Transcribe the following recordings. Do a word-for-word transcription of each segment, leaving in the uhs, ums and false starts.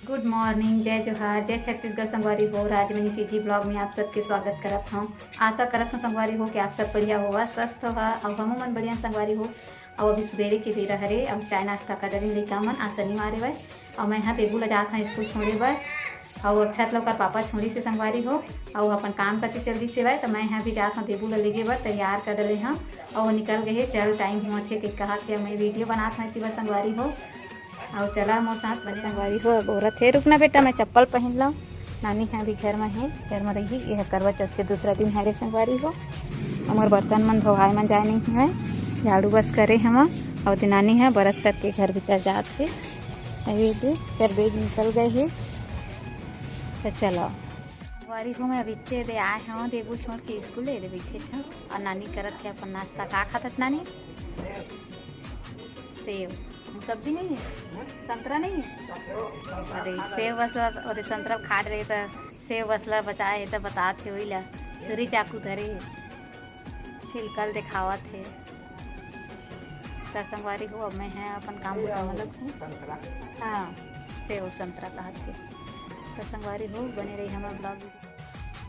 गुड morning, जय जोहार, जय छत्तीसगढ़ संगवारी हो। राजमनी सीजी ब्लॉग में आप सबके स्वागत करत हूँ। आशा करत हूँ संगवारी हो कि आप सब बढ़िया होवा, स्वस्थ होवा, अउ हमू मन बढ़िया संगवारी हो। अउ अभी सुबेरे के बेरा हरे, अउ चाय नाश्ता कर डरिन लइका मन, आज शनिवार हवय। अउ मैं हा देबू ला जात हूँ स्कूल छोड़े बर, अउ अक्षत ला ओकर पापा छोड़ी से संगवारी हो, अउ अपन काम कति चल दिस हवय, त मैं हा भी जात हूँ देबू ला लेगे बर, तैयार कर डले हूँ। अउ निकल गए हे, चल टाइम होथे के कहा के मैं वीडियो बनात हूँ इसी बर संगवारी हो। अउ चला मोर साथ बने संगवारी हो। अब औरत हे, रुकना बेटा, मैं चप्पल पहन लूँ। नानी ह अभी घर में हे, घर में रही। यह करवा चौथ के दूसरा दिन हरे संगवारी हो। हमर बर्तन मन धोवाए मन जाए नहीं हवय, झाड़ू बस करे हवं। अउ दे नानी ह बरस करके घर भीतर जात हे। अभी दे कर बैग निकल गए हे। तो चलो संगवारी हो, मैं अभी दे आए हूँ देबू छोड़ के स्कूल ले दे बैठे छ। और नानी करत हे अपन नाश्ता। का खात हस नानी? सेव। मुसब्बी नहीं है? संतरा नहीं है? अरे सेव बस ला, अरे संतरा खाट रहे त सेव बस ला बचाए हे त बतात हे वही ला। छुरी चाकू धरे हे, छिलकल देखावत हे। त संगवारी हो, अब मैं है अपन काम बुता में लगहूँ। हाँ, सेव संतरा कहत हे। त संगवारी हो, बने रही हमर ब्लॉग।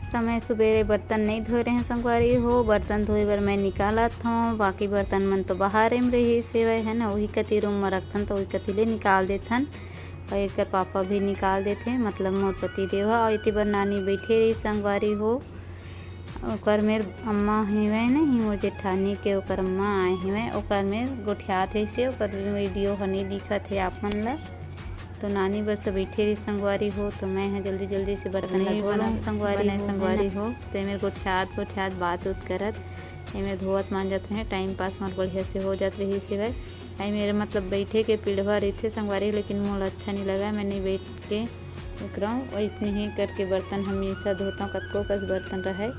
त मैं सुबेरे बर्तन नहीं धोए रहे संगवारी हो, बर्तन धोए बर मैं निकालत हूँ। बाकी बर्तन मन तो बाहरे में रही सेवय है ना, वही कति रूम में रखथन, तो वही कति ले निकाल देथन। और एकर पापा भी निकाल देथे, मतलब मोर पति देव ह। और इति बर नानी बैठे रही संगवारी हो। ओकर मेर अम्मा हेवय नहीं, मोर जेठानी के ओकर अम्मा आए हेवय, ओकर मेर गोठियात हे से ओकर वीडियो ह नहीं दिखत हे आप मन ला। तो नानी बस बैठे रही संगवारी हो, तो मैं ह जल्दी जल्दी से बर्तन ला धो लूँ संगवारी हो, संगवारी हो। ते मेर गोठियात गोठियात बात उत करत एमे धोवत मांजत रहे, टाइम पास मोर बढ़िया से हो जात रही से भाई। आई मेरे मतलब बैठे के पीढ़वा रहिथे संगवारी, लेकिन मोला अच्छा नहीं लगा, मैं नहीं बैठ के एकरऊँ। वैसने ही करके बर्तन हमेशा धोता, कतको कस बर्तन रहे।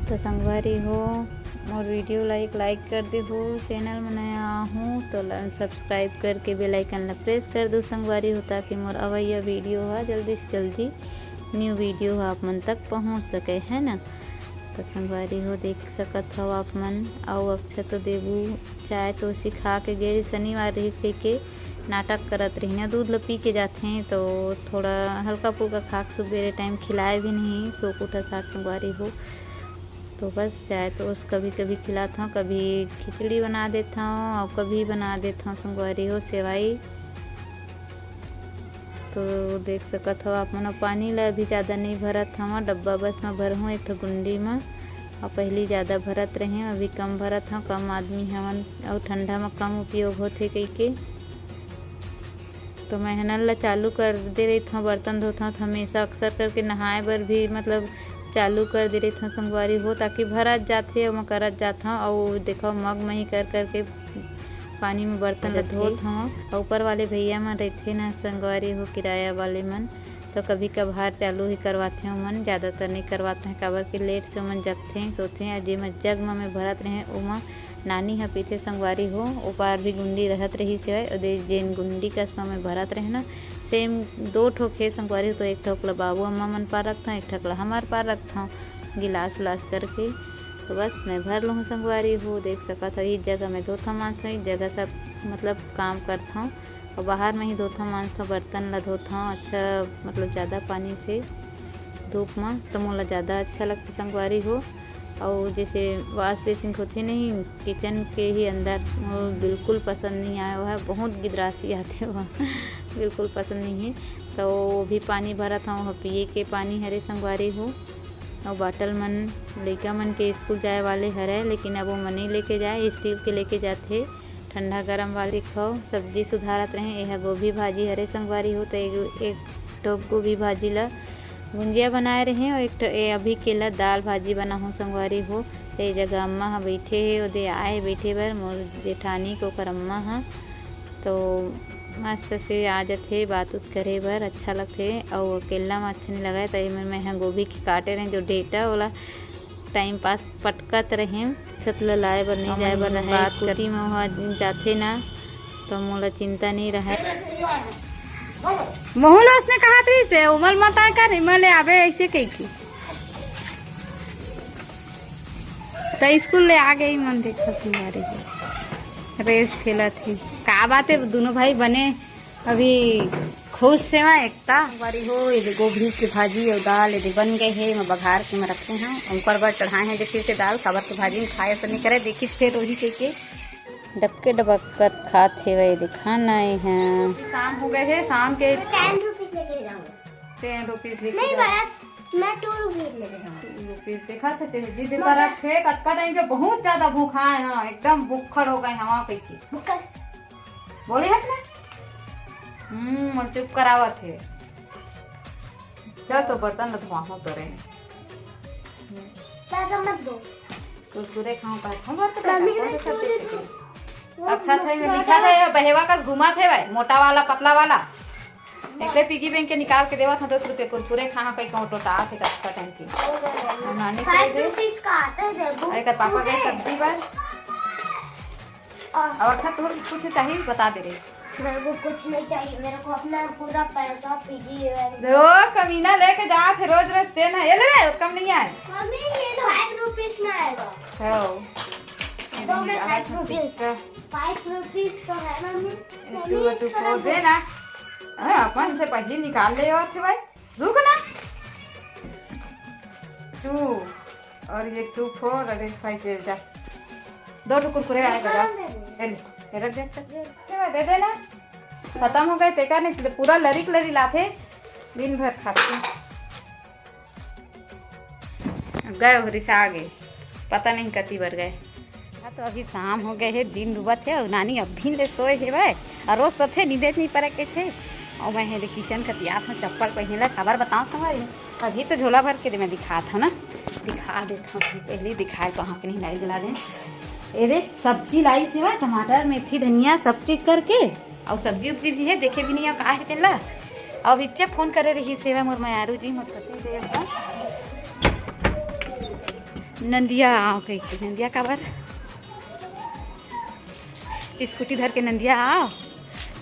तो संगवारी हो, मोर वीडियो ला एक लाइक कर देहू, चैनल में नया आहू तो सब्सक्राइब करके बेल आइकन ला प्रेस कर दू संगवारी हो, ताकि मोर अवैया वीडियो हा जल्दी से जल्दी न्यू वीडियो हा आप मन तक पहुँच सके, है ना। तो संगवारी हो, देख सकत हव आप मन। अउ अक्षत तो देबू चाय तो सिखा के गे रही, शनिवार रहिस कहिके नाटक करत रहिन। दूध ल पी के जाथे तो थोड़ा हल्का फुल्का खा के सुबेरे टाइम खिलाए भी नहीं, सो के उठा साठ संगवारी हो। तो बस चाय तो उस कभी कभी खिलात हूँ, कभी खिचड़ी बना देत हूँ और कभी बना देत हूँ संगवारी हो सेवई। तो देख सकत हव आप मन, पानी ला अभी ज़्यादा नहीं भरत हवं, डब्बा बस में भरहूँ एक ठो गुंडी में। और पहली ज़्यादा भरत रहे, अभी कम भरत हवं, कम आदमी हवन और ठंडा में कम उपयोग होथे कहिके। तो मैं ह नल ला चालू कर दे रहिथव, बर्तन धोथव, तो हमेशा अक्सर करके नहाए बर भी मतलब चालू कर दे रहिथव संगवारी हो, ताकि भरत जाथे, ओमा करत जाथव। अउ देखो मग में ही कर करके पानी में बर्तन ला धोत हव। अउ ऊपर वाले भैया मन रहिथे ना संगवारी हो, किराया वाले मन, तो कभी कभार चालू ही करवाथे ओमन, ज़्यादातर नहीं करवाते हैं, काबर कि लेट से ओमन जगथे, सोथे। अउ जेमा जग में मैं भरत रहे ओमा नानी ह पीथे संगवारी हो, ओपार भी गुंडी रहत रहिस हवय, ओदे जेन गुंडी कस में मैं भरत रहे ना, सेम दो ठोक हे संगवारी हो, तो एक ठोक ला बाबू अम्मा मन पार रखथव, एक ठोक ला हमार पार रखथव, गिलास उलास करके। तो बस मैं भर लूँ संगवारी हो, देख सकत हव, एक जगह मैं धोथव मांजथव, एक जगह सब मतलब काम करथव, और बाहर में ही धोथव मांजथव, बर्तन ला धोथव, अच्छा मतलब ज़्यादा पानी से धूप में, तो मोला ज़्यादा अच्छा लगथे संगवारी हो। अउ जैसे वॉश बेसिन होथे नहीं, किचन के ही अंदर, वो बिल्कुल पसंद नहीं आए, वो है बहुत गिदरासी आथे वो बिल्कुल पसंद नहीं है। तो वो भी पानी भरत हव, वो पिए के पानी हरे संगवारी हो। अउ बाटल मन लइका मन के स्कूल जाए वाले हरे, लेकिन अब वो मन नहीं लेके जाए, स्टील के लेके जाथे ठंडा गरम वाले। देखो सब्जी सुधारत रहे, एहा गोभी भाजी हरे संगवारी हो, तो एक, एक ठो गोभी भाजी ला भुंजिया बनाए रहे, और एक ठो ए अभी केला दाल भाजी बनाहूँ संगवारी हो। तो ये जगह अम्मा ह बैठे हे, ओदे आए बैठे बर मोर जेठानी के ओकर अम्मा ह। तो मस्त से आ जथे बात उत करे बर, अच्छा लगथे। अउ अकेला म अच्छा नहीं लगय, त एमे मैं ह गोभी के काटे रहें जो डेटा ओला टाइम पास पटकत रहें। छत ल लाए बर नहीं जाए बर रहे, बात स्कूटी में ओहा जाथे ना, तो मोला चिंता नहीं रहे। मोहू ल उसने कहा थी से उमल मत आए कर, इमल ले आवे ऐसे कही थी। त स्कूल ले आ गई मन, देखो संगवारी हो, रेस खेलत हे। का बात है, दोनों भाई बने अभी खुश से मैं एकता। संगवारी हो, ये दे गोभी के भाजी अउ दाल ये दे बन गए हे। मैं बघार के मैं रखे हंव, ओकर बर चढ़ाए हंव जे फिर से दाल, काबर के भाजी में खाए असर नहीं करे। देखी फेर वही कह के डबके डबकत खात हेवय, ये दे खाना हे। शाम हो गए हे, शाम के टेन रुपीज लेके जाऊंगा। टेन रुपीज लेके नहीं, जाओ। बड़ा, मैं टू रुपीज लेके जाऊंगा। टू रुपीज देखा था, चेहरा जी देखा था। थे, कतका टाइम के बहुत ज्यादा भूखा है, हाँ, एकदम भुक्खड़ हो गए हवा कह के। भुक्खड़? बोले हस ना? हम्म, मन चुप करावत हे। चल तो बर्तन ल धोआहूं तोरे। पैसा मत दो। कुरकुरे खाऊं का? हम घर के मम्मी, पैसा, मैं कौन सा कुरकुरे पैसा? खाऊं। अच्छा था, मैं दिखा था, ये बहेवा कस घुमा थे भाई, मोटा वाला, पतला वाला। एकरे पिगी बैंक के निकाल के देवत हंव, दस रुपये कुरकुरे खा, कहीं कहूं टोटा थे, कतका टाइम की। और नानी से फाइव दे। रुपीज का आता है, जब अरे, कर पापा गए सब्जी बर। और अब अच्छा, तू कुछ चाहिए, बता दे रे। मेरे को कुछ नहीं चाहिए, मेरे को अपना पूरा पैसा पिगी है। दो कमीना लेके जात हे रोज रोज, तेन है, ये ले रे, कम नहीं आए। मम्मी, ये लो। फाइव रुपीज में आएगा। हो। दो में फाइव रुपीज। फाइव रुपीज तो है, मम्मी। मम्मी, तू, तू इसका फोड़ दे ना। हाँ, अपन से पहले निकाल ले और थे भाई। रुक ना। टू और ये टू फोर, अरे भाई, दे जा। दो ठो कुरकुरे आए बजा। दे दे। ए ले, ये रख दे, चल। दे दे ना। खत्म हो गए, तेकर नहीं, पूरा लरिक लरी लाथे, दिन भर खाते। गए हो रिसा आगे, पता नहीं कति बर गए। हाँ, तो अभी शाम हो गए हे, दिन डूबत हे, अउ नानी अभी ले सोए हेवय, अउ रोज सोथे, नींदे नहीं परे के थे। अउ मैं हे किचन कति आत हंव, चप्पल पहिने ला, काबर बताओ संगवारी, अभी तो झोला भर के दे, मैं दिखात हंव ना, दिखा देत हंव, पहले दिखाए तो आँख नहीं लाइट जला दे। ये दे, सब्जी लाइस हेवय, टमाटर, मेथी, धनिया, सब चीज करके, अउ सब्जी उब्जी भी हे, देखे भी नहीं हे का हे तेला। अउ बिच्चे फोन करे रहिस हेवय मोर मयारू जी, मोर पति देव ह। नंदिया आओ कहिके, नंदिया काबर? स्कूटी धर के नंदिया आओ।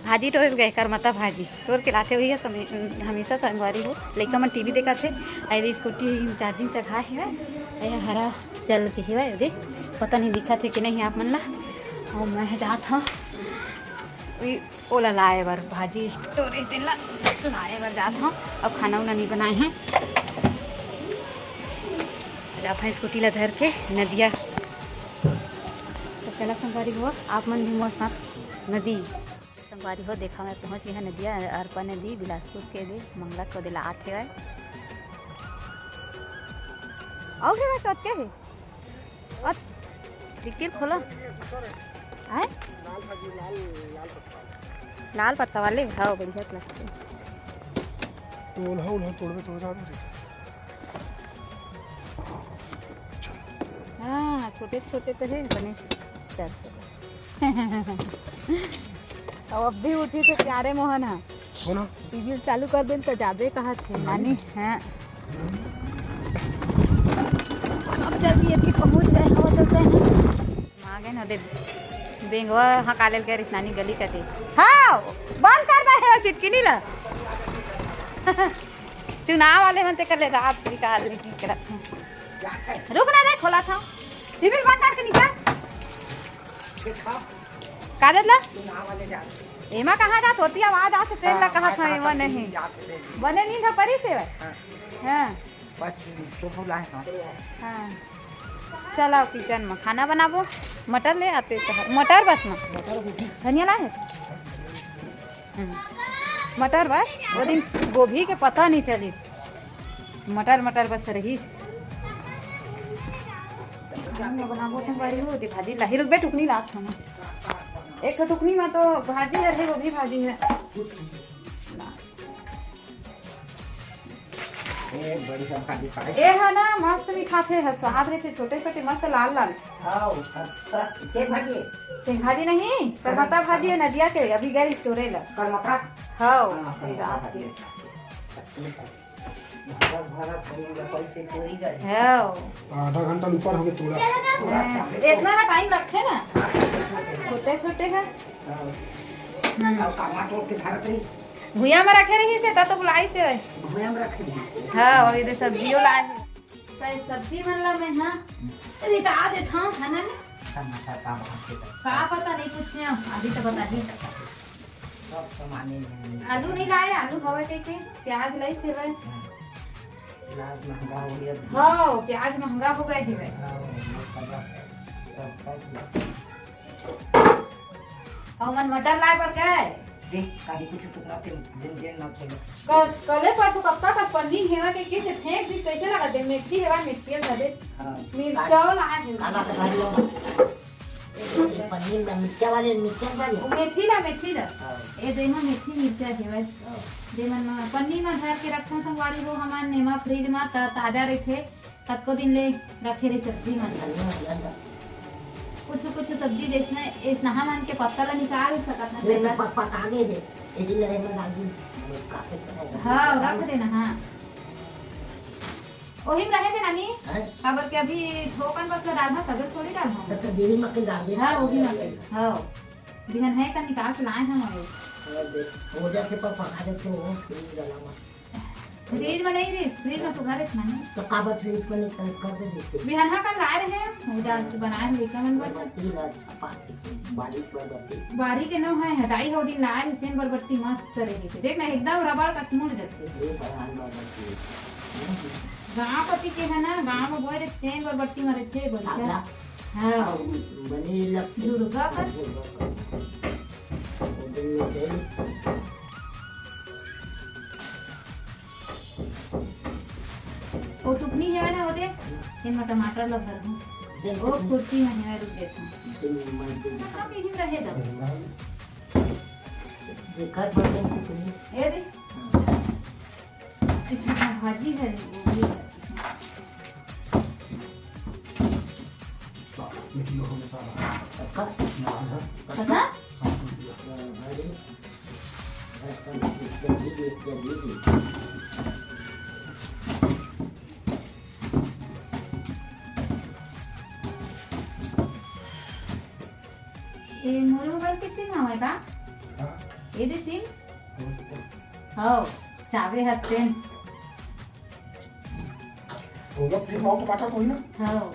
भाजी टोरे गए, करमता भाजी टोर के लाथे हुई है, हमेशा संगवारी हो। लइका मन टीवी देखत हे, अरे स्कूटी चार्जिंग चढ़ा हे, ये हरा चल के हेवय, देख पता नहीं दिखत हे कि नहीं आप मन ला। अउ मैं जात हंव ओला लाए बर, भाजी टोरे तेला लाए बर जात हंव। अब खाना उना नहीं बनाए हंव, जात हंव स्कूटी ला धर के नदिया। तो चला संगवारी हो, आप मन भी मोर साथ नदी। संगवारी हो, देखा मैं पहुंच गए हंव नदिया, अरपा नदी बिलासपुर के दे मंगला को दे ला आत हेवय। अउ हेवय तो के हे? और टिकिल खोलो। आए? लाल पत्ता वाले, हाँ, बढ़िया लगते हैं। तो ओल्हा, ओल्हा तोड़बे तो हो जाबे रे। हाँ, छोटे छोटे तो है, बने चल। अब, अब भी उठी थे प्यारे मोहन हा। हो ना? टीवी चालू कर देन तो जाबे कहा थे, नानी। हाँ। अब जल्दी अभी पहुंच गए, हम चलते हैं। आ गए ना दे, बेंगवा हाँ काले गए रिस नानी गली का दे। हाँ, बंद कर दे है सिटकिनी ला। चुनाव वाले मन ते कर ले रात निकाल ले की करत हैं। रुक ना रे, खोला था। टीवी बंद करके निकल। का देत ला? एमा कहाँ जात होती आवाज आत तेल ला कहा था, एमा नहीं। बने नींद ह परी से। हाँ। बस तो बुलाए ना। हाँ। चला किचन में खाना बनाबो। मटर ले आते तो है। मटर बस में। धनिया लाए? हम्म। मटर बस। वो दिन गोभी के पता नहीं चली। मटर, मटर बस रहीस। खाना बनाबो संगवारी हो, दे भाजी लाही रुकबे टुकनी लात हूँ। एक ठो टुकनी में तो भाजी है, गोभी भाजी है। ए, बड़ी सब भाजी खाए। ए हा ना, मस्त भी खाथे ह, स्वाद रहथे, छोटे छोटे मस्त लाल लाल। आओ, अच्छा, के भाजी? के भाजी नहीं, करमता भाजी है नदिया के, अभी गए स्टोरे ला। करमता? हाँ, हाँ, ये करमता रात भाजी के। अच्छा, अच्छा। भरत भरत करेंगे, कैसे पूरी करे? हाँ। आधा घंटा ऊपर हो गया थोड़ा। हाँ, इतना का टाइम लगथे ना, छोटे छोटे हैं। हाँ। हम्म। अब कामा तोड़ के धरत रही। भुइयां में रखे रही से, ता तो बुलाई से। भुइयां में रखे रही से। हाँ, और इधर सब्जियों लाए हैं। तो ये सब्जी मन ला मैं, हाँ, रिता देत हूँ, है ना? टमाटर का भाव से। का पता नहीं कुछ नहीं, अभी तो बता ही। सब सामान ही नहीं मिलता। आलू नहीं लाए, आलू हवय कहिके, प्याज लाइस हेवय। हाँ। प्याज महंगा हो गया। हाँ, प्याज महंगा हो गए हेवय। हाँ, मत करवा। सब, सब। अउ मन मटर लाए बर गए। देख, कहीं कुछ टुकड़ा ते दिन दिन ना थे। क-, कले परसों कक्का का पन्नी हेवा के किस फेंक दी, कैसे लगा दे? मेथी हेवा, मेथी हेवा दे। हाँ। मिर्चा लाए हे। काला का भारी हो। ये पनीर में मिर्चा वाले, मिर्चा वाले। वो मेथी ना, मेथी ना। हाँ। ये दे में मेथी मिर्चा हेवा। हाँ। दे मन में पन्नी में धर के रखन संगवारी हो, हमन एमा फ्रिज में त-, ताजा रहिथे। कतको दिन ले रखे रही सब्जी मन। धनिया, धनिया। कुछ, कुछ सब्जी जैसने, एसनहा मन के पत्ता ला निकाल सकत हन ये तो तेला। प-, पका गे हे। एही ला एमा डाल दी। काफी पकाएगा। हाँ, रख देना, हाँ। ओही में रहे दे नानी। हैं? काबर के अभी थोकन बस ला डालना, सबे थोड़ी डालना। तो, तो देरी में के डाल दे। हाँ, ओही में के। हाँ। बिहान हे का निकाल के लाए हम अभी। हाँ, दे। हो जा के पर पका देते हो, फिर डाला मत। फ्रिज में नहीं रहिस, फ्रिज में सुघर रहिस ना। तो काबर फ्रिज में निकाल कर दे देते? बिहनहा कन लाए रहे, वो जा के बनाए रहे, लइका मन बर। बरबट्टी ला छपा के, बारीक बरबट्टी। बारीक के नौ है, हटाई हो दिन लाए रहिस, तेन बरबट्टी मस्त करे रहिस। देख ना, एकदम रबड़ कस मुड़ जथे। ये बड़हन बरबट्टी। गाँव पति के है ना, गाँव में बोए रहिस, तेन बरबट्टी में रहिथे, बोलथे। आधा। हाँ। और बने लगती। दुर्गा का? दुर्गा का। वो दिन में गई। वो टुकनी है ना, वो दे। इनमें टमाटर लग भर दूँ। जब वो टुकनी कुर्सी में है, रुक देता हूँ। दिन में मैं दे हाँ, सब यहीं रहे दो। जेकर बर्तन टुकनी। ये दे। हाँ। इतना भाजी है, वो भी है। मीठी हो गया सारा। पक्का? ना, ना। पक्का? हाँ, मीठी हो गया। हाँ, भाई। ए, मोर मोबाइल के सिम हवय का? हाँ। ए दे सिम? हो सकता है। हव, चाबे हत्ते। होगा, फिर पाव टमाटर कोई ना? हव।